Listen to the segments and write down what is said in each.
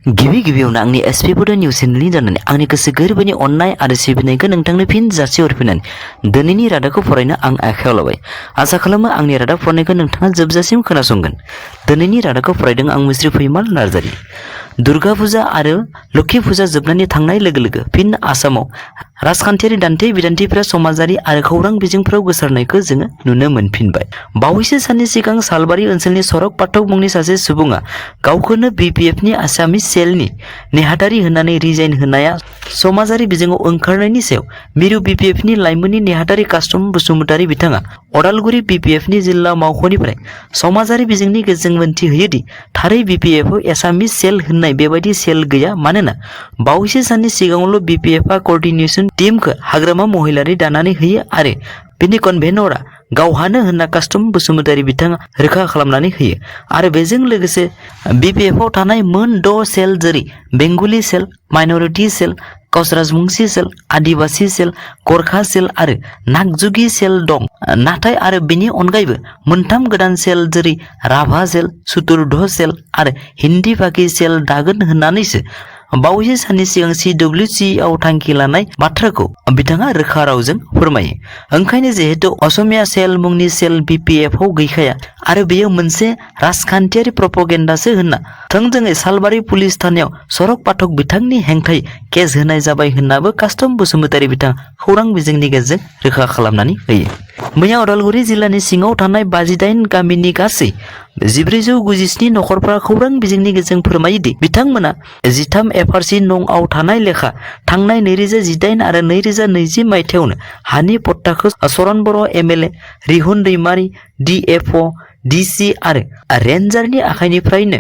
गिबि गिबियावनो आंनि एसपि बड' निउस चेनेलनि जानानै आंनि गोसो गोरबोनि अननाय आरो सिबिनायखौ नोंथांनो फिन जासिहरफिननानै दिनैनि रादाबखौ फरायनो आं आखायाव लाबाय। आसा खालामो आंनि रादाब फरायनायखौ नोंथाङा जोबजासिम खोनासंगोन। दिनैनि रादाबखौ फरायदों आं मुस्रि फैमाल नार्जारि। दुर्गा फुजा आरो लोक्षि फुजा जोबनानै थांनाय लोगो लोगो फिन आसामाव राजखान्थियारि दान्थे बिदान्थेफोरा समाजारि आरो खौरां बिजोंफोराव गोसारनायखौ जोङो नुनो मोनफिनबाय। बावैसो साननि सिगां सालबारि ओनसोलनि सरक पाठक मुंनि सासे सुबुङा गावखौनो बिपिएफनि आसामिस सेलनि नेहाथारि होननानै रिजाइन होनाया समाजारि बिजोङाव ओंखारनायनि सायाव मिरु बिपिएफनि लाइमोननि नेहाथारि कास्टम बसुमतारी बिथाङा अदालगुरि बिपिएफनि जिल्ला मावख'निफ्राय समाजारि बिजोंनि गेजेरजों मोनथि होयोदि थारै बिपिएफआव एसामिस सेल होननाय बेबायदि सेल गैया। मानोना बावैसो साननि सिगाङावल' बिपिएफआ कर्डिनेशन टीमखौ हाग्रामा महिलारि दानानै होयो आरो बिनि कनभेनरआ गावहानो होनना कास्टम बसुमतारी बिथाङा रोखा खालामनानै होयो। आरो बेजों लोगोसे बिपिएफआव थानाय मोन 6 सेल जेरै बेंगलि सेल, माइनरिटि सेल, कच राजबंशी सेल, आदिबासी सेल, गरखा सेल आरो नागजुगि सेल दं। नाथाय आरो बेनि अनगायैबो मोनथाम गोदान सेल जेरै राभा सेल, चतुर्थ सेल आरो हिन्दी फाखि सेल दागोन होननानैसो बावैसो साननि सिगां सिडब्लिउसिआव थांखि लानाय बाथ्राखौ बिथाङा रोखा रावजों फोरमायो। ओंखायनो जिहेतु असमिया सेल मुंनि सेल बिपिएफआव गैखाया आरो बेयो मोनसे राजखान्थियारि प्रपगेन्डासो होनना थोंजोङै सालबारि पुलिस थानायाव सरक पाठक बिथांनि हेंथायै केस होनाय जाबाय होननाबो कास्टम बसुमतारी बिथाङा खौरां बिजोंनि गेजेरजों रोखा खालामनानै होयो। मैया अदालगुरि जिल्लानि सिङाव थानाय 58 गामिनि गासै 1497 नखरफोरा खौरां बिजोंनि गेजेरजों फोरमायोदि बिथांमोना 13 एफआरसि नंआव थानाय लेखा थांनाय 2018 आरो 2020 मायथाइयावनो हानि पट्टाखौ चरण बर' एमएलए, रिहुन दैमारी, डिएफअ, डिसि आरो रेन्जारनि आखाइनिफ्रायनो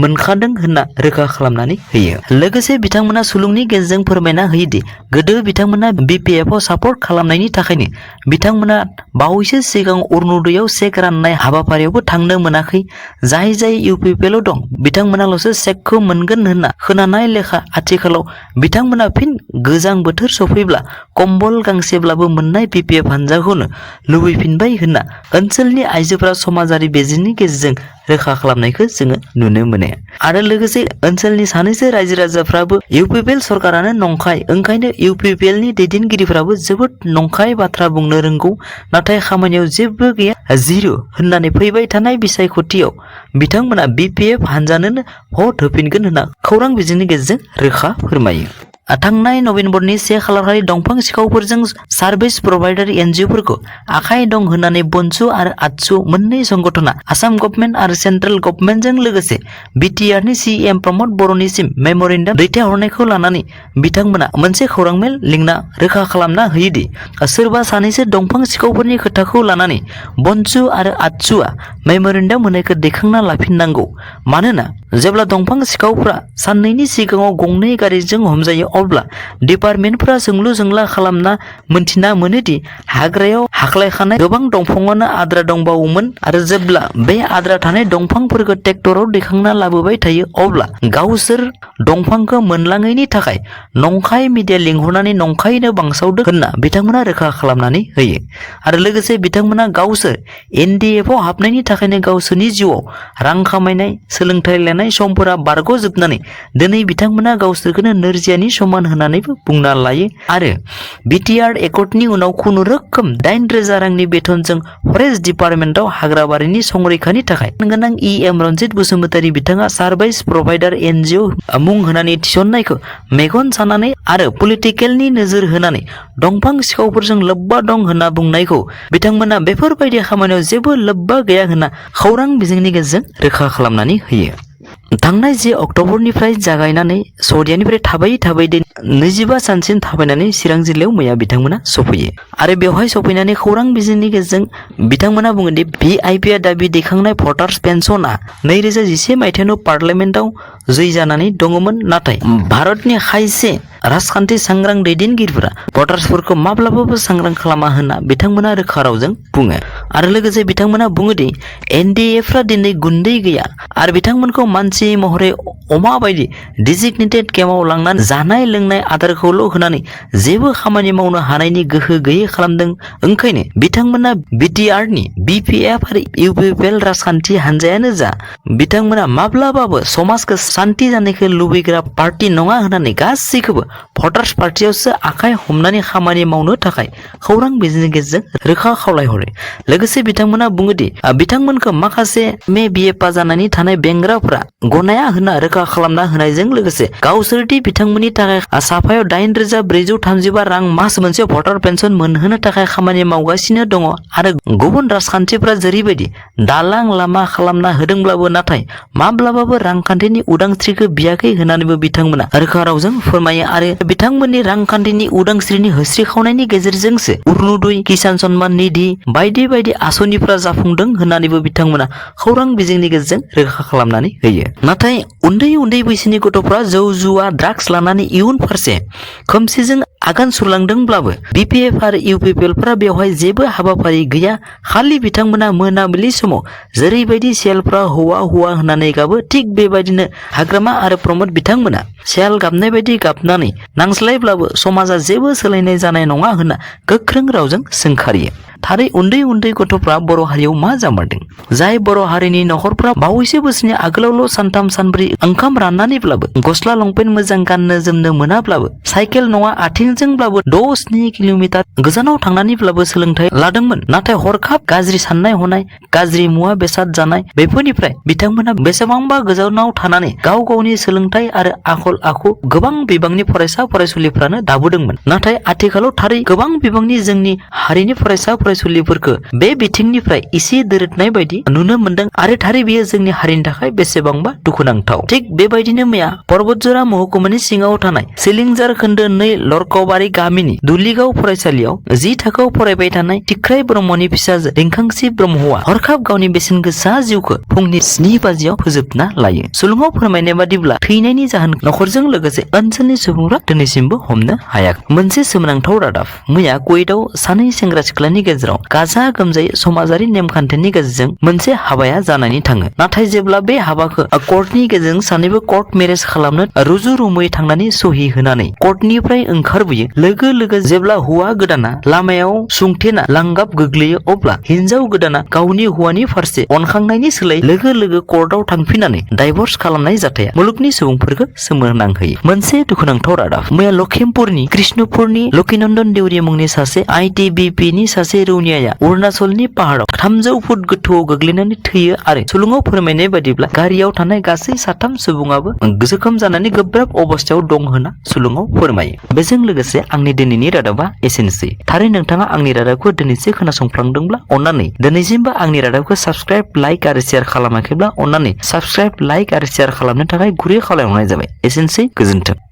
मोनखादों होनना रोखा खालामनानै होयो। लोगोसे बिथांमोना सुलुंनि गेजेरजों फोरमायना होयोदि गोदो बिथांमोना बिपिएफआव सापर्ट खालामनायनि थाखायनो बिथांमोना बावैसो सिगां अरुणोदयआव चेक राननाय हाबाफारियावबो थांनो मोनाखै। जाय इउपिपिएल दं बिथांमोनाल'सो चेकखौ मोनगोन होनना खोनानाय लेखा आथिखालाव बिथांमोना फिन गोजां बोथोर सफैब्ला कम्बल गांसेब्लाबो मोननाय बिपिएफ हानजाखौनो लुबैफिनबाय होनना ओनसोलनि आइजोफोरा समाजारि बेजोंनि गेजेरजों रोखा खालामनायखौ जोङो नुनो मोनो। आरो लोगोसे ओनसोलनि सानैसो रायजो राजाफ्राबो इउपिपिएल सरकारानो नंखाय, ओंखायनो इउपिपिएलनि दैदेनगिरिफ्राबो जोबोद नंखाय बाथ्रा बुंनो रोंगौ, नाथाय खामानियाव जेबो गैया, जिर' होननानै फैबाय थानाय बिसायख'थियाव बिथांमोना बिपिएफ हानजानोनो भट होफिनगोन होनना खौरां बिजोंनि गेजेरजों रोखा फोरमायो। थांनाय नभेम्बरनि 1 खालारखालि दंफां सिखावफोरजों सार्भिस प्रभाइडार एनजिअफोरखौ आखाइ दं होननानै बनसु आरो आतसु मोननै संगठना आसाम गभर्नमेन्ट आरो सेन्ट्रेल गभर्नमेन्टजों लोगोसे बिटिआरनि सिएम प्रमद बर'निसिम मेम'रेन्डाम दैथायहरनायखौ लानानै बिथांमोना मोनसे खौरांमेल लिंना रोखा खालामना होयोदि सोरबा सानैसो दंफां सिखावफोरनि खोथाखौ लानानै बनसु आरो आतसुआ मेम'रेन्डाम होनायखौ दैखांना लाफिननांगौ। मानोना जेब्ला दंफां सिखावफ्रा साननैनि सिगाङाव गंनै गारिजों हमजायो अब्ला डिपार्टमेन्टफोरा सोंलु सोंला खालामना मोनथिना मोनोदि हाग्रायाव हाख्लायखानाय गोबां दंफाङानो आद्रा दंबावोमोन आरो जेब्ला बे आद्रा थानाय दंफांफोरखौ ट्रेक्टराव दैखांना लाबोबाय थायो अब्ला गावसोर दंफांखौ मोनलाङैनि थाखाय नंखाय मिडिया लिंहरनानै नंखायैनो बांसावदों होनना बिथांमोना रोखा खालामनानै होयो। आरो लोगोसे बिथांमोना गावसोर एनडिएफआव हाबनायनि थाखायनो गावसोरनि जिउआव रां खामायनाय, सोलोंथाइ लानाय समफोरा बारग'जोबनानै दिनै बिथांमोना गावसोरखौनो नोरजियानि समान होननानैबो बुंना लायो आरो बिटिआर एकर्डनि उनाव खुनुरोखोम 8,000 रांनि बेथनजों फरेस्ट डिपार्टमेन्टआव हाग्राबारिनि संरैखानि थाखाय गोनां इएम रन्जित बसुमतारी बिथाङा सार्भिस प्रभाइडार एनजिअ मुं होनानै थिसननायखौ मेगन सानानै आरो पलिटिकेलनि नोजोर होनानै दंफां सिखावफोरजों लोब्बा दं होनना बुंनायखौ बिथांमोना बेफोरबायदि खामानियाव जेबो लोब्बा गैया होनना खौरां बिजोंनि गेजेरजों रोखा खालामनानै होयो। थांनाय 10 अक्ट'बरनिफ्राय जागायनानै सौदियानिफ्राय थाबायै 25 सानसिम थाबायनानै चिरां जिल्लायाव मैया बिथांमोना सफैयो आरो बेवहाय सफैनानै खौरां बिजोंनि गेजेरजों बिथांमोना बुङोदि भिआइपिआ दाबि दैखांनाय भटार्स पेन्सनआ 2011 मायथाइयाव पार्लियामेन्टआव जै जानानै दङमोन, नाथाय भारतनि खायसे राजखान्थि सांग्रां दैदेनगिरिफोरा भटार्सफोरखौ माब्लाबाबो सांग्रां खालामा होनना बिथांमोना रोखा रावजों बुङो आरो लोगोसे बिथांमोना बुङोदि एनडिएफ्रा दिनै गुन्दै गैया आरो बिथांमोनखौ मानसि महरै अमा बायदि डिजिगनेटेड केम्पआव लांनानै जानाय लोंनाय आदारखौल' होनानै जेबो खामानि मावनो हानायनि गोहो गैयै खालामदों। ओंखायनो बिथांमोना बिटिआरनि बिपिएफ आरो इउपिपिएल राजखान्थि हान्जायानो जा बिथांमोना माब्लाबाबो समाजखौ सान्थि जानायखौ लुबैग्रा पार्टी नङा होननानै गासैखौबो भटार्स पार्टीयावसो आखाइ हमनानै खामानि मावनो थाखाय खौरां बिजोंनि गेजेरजों रोखा खावलायहरो। लोगोसे बिथांमोना बुङोदि बिथांमोनखौ माखासे बिएफा जानानै थानाय बेंग्राफोरा गनाया होनना रोखा खालामना होनायजों लोगोसे गावसोरदि बिथांमोननि थाखाय साफायाव 8,435 रां मास मोनसे भटार पेन्सन मोनहोनो थाखाय खामानि मावगासिनो दङ आरो गुबुन राजखान्थिफोरा जेरैबायदि दालां लामा खालामना होदोंब्लाबो नाथाय माब्लाबाबो रांखान्थिनि उदांस्रिखौ बियाखै होननानैबो बिथांमोना रोखा रावजों फोरमायो आरो बिथांमोननि रांखान्थिनि उदांस्रिनि होस्रिखावनायनि गेजेरजोंसो अरुणोदय किसान सन्मान निधि बायदि बायदि आसनिफोरा जाफुंदों होननानैबो बिथांमोना खौरां बिजोंनि गेजेरजों रोखा खालामनानै होयो। नाथाय उन्दै उन्दै बैसोनि गथ'फ्रा जौ जुवा ड्राग्स लानानै इयुन फारसे खोमसिजों आगान सुरलांदोंब्लाबो बिपिएफ आरो इउपिपिएलफोरा बेवहाय जेबो हाबाफारि गैया। खालि बिथांमोना मोनाबिलि समाव जेरैबायदि सेलफ्रा हौवा हौवा होननानै गाबो थिग बेबायदिनो हाग्रामा आरो प्रमद बिथांमोना सेल गाबनाय बायदि गाबनानै नांज्लायब्लाबो समाजा जेबो सोलायनाय जानाय नङा होनना गोख्रों रावजों सोंखारियो। थारै उन्दै उन्दै गथ'फ्रा बर' हारियाव मा जामारदों? जाय बर' हारिनि न'खरफ्रा बावैसो बोसोरनि आगोलावल' सानथाम सानब्रै ओंखाम राननानैब्लाबो गस्ला लंपेन्ट मोजां गाननो जोमनो मोनाब्लाबो साइकेल नङा आथिंजोंब्लाबो 6-7 किल'मिटार गोजानाव थांनानैब्लाबो सोलोंथाइ लादोंमोन। नाथाय हरखाब गाज्रि साननाय हनाय गाज्रि मुवा बेसाद जानाय बेफोरनिफ्राय बिथांमोना बेसेबांबा गोजानाव थानानै गाव गावनि सोलोंथाइ आरो आखल आखु गोबां बिबांनि फरायसा फरायसुलिफ्रानो दाबोदोंमोन। नाथाय आथिखालाव थारै गोबां बिबांनि जोंनि हारिनि फरायसा फरायसुलिफोरखौ बे बिथिंनिफ्राय एसे दोरोदनाय बायदि नुनो मोनदों आरो थारै बेयो जोंनि हारिनि थाखाय बेसेबांबा दुखुनांथाव। थिग बेबायदिनो मैया पर्बतजरा महकुमानि सिङाव थानाय सिलिंजार खोन्दो 2 लरकबारि गामिनि दुलिगाव फरायसालियाव 10 थाखोआव फरायबाय थानाय टिक्राय ब्रह्मनि फिसाजो रिंखांसि ब्रह्मआ हरखाब गावनि बेसेन गोसा जिउखौ फुंनि 7 बाजियाव फोजोबना लायो। सुलुङाव फोरमायनाय बादिब्ला थैनायनि जाहोन नखरजों लोगोसे ओनसोलनि सुबुंफ्रा दिनैसिमबो हमनो हायाखै। मोनसे सोमोनांथाव रादाब मैया कुवेटाव सानै सेंग्रा सिख्लानि गेजेराव गाजा गोमजायै समाजारि नेमखान्थिनि गेजेरजों मोनसे हाबाया जानानै थाङो। नाथाय जेब्ला बे हाबाखौ कर्टनि गेजेरजों सानैबो कर्ट मेरेज खालामनो रुजु रुमुयै थांनानै सहि होनानै कर्टनिफ्राय ओंखारबोयो लोगो लोगो जेब्ला हौवा गोदाना लामायाव सुंथेना लांगाब गोग्लैयो अब्ला हिनजाव गोदाना गावनि हौवानि फारसे अनखांनायनि सोलाय लोगो लोगो कर्टआव थांफिननानै डाइभर्स खालामनाय जाथाया मुलुगनि सुबुंफोरखौ सोमोनांहोयो। मोनसे दुखुनांथाव रादाब मैया लखिमपुरनि कृष्णपुरनि लकिनन्दन देउरि मुंनि सासे आइटिबिपिनि सासे रौनियाया अरुणाचलनि पाहाराव 300 फुट गोथौआव गोग्लैनानै थैयो आरो सुलुङाव फोरमायनाय बादिब्ला गारियाव थानाय गासै 3 सुबुङाबो जोखोम जानानै गोब्राब अबस्थायाव दं होनना सुलुङाव फोरमायो। बेजों लोगोसे आंनि दिनैनि रादाबा एसेनोसै। थारै नोंथाङा आंनि रादाबखौ दिनैसो खोनासंफ्लांदोंब्ला अन्नानै दिनैसिमबो आंनि रादाबखौ साबस्क्राइब लाइक आरो शेयार खालामाखैब्ला अन्नानै साबस्क्राइब लाइक आरो शेयार खालामनो थाखाय गुरै खावलायहरनाय जाबाय। एसेनोसै, गोजोन्थों।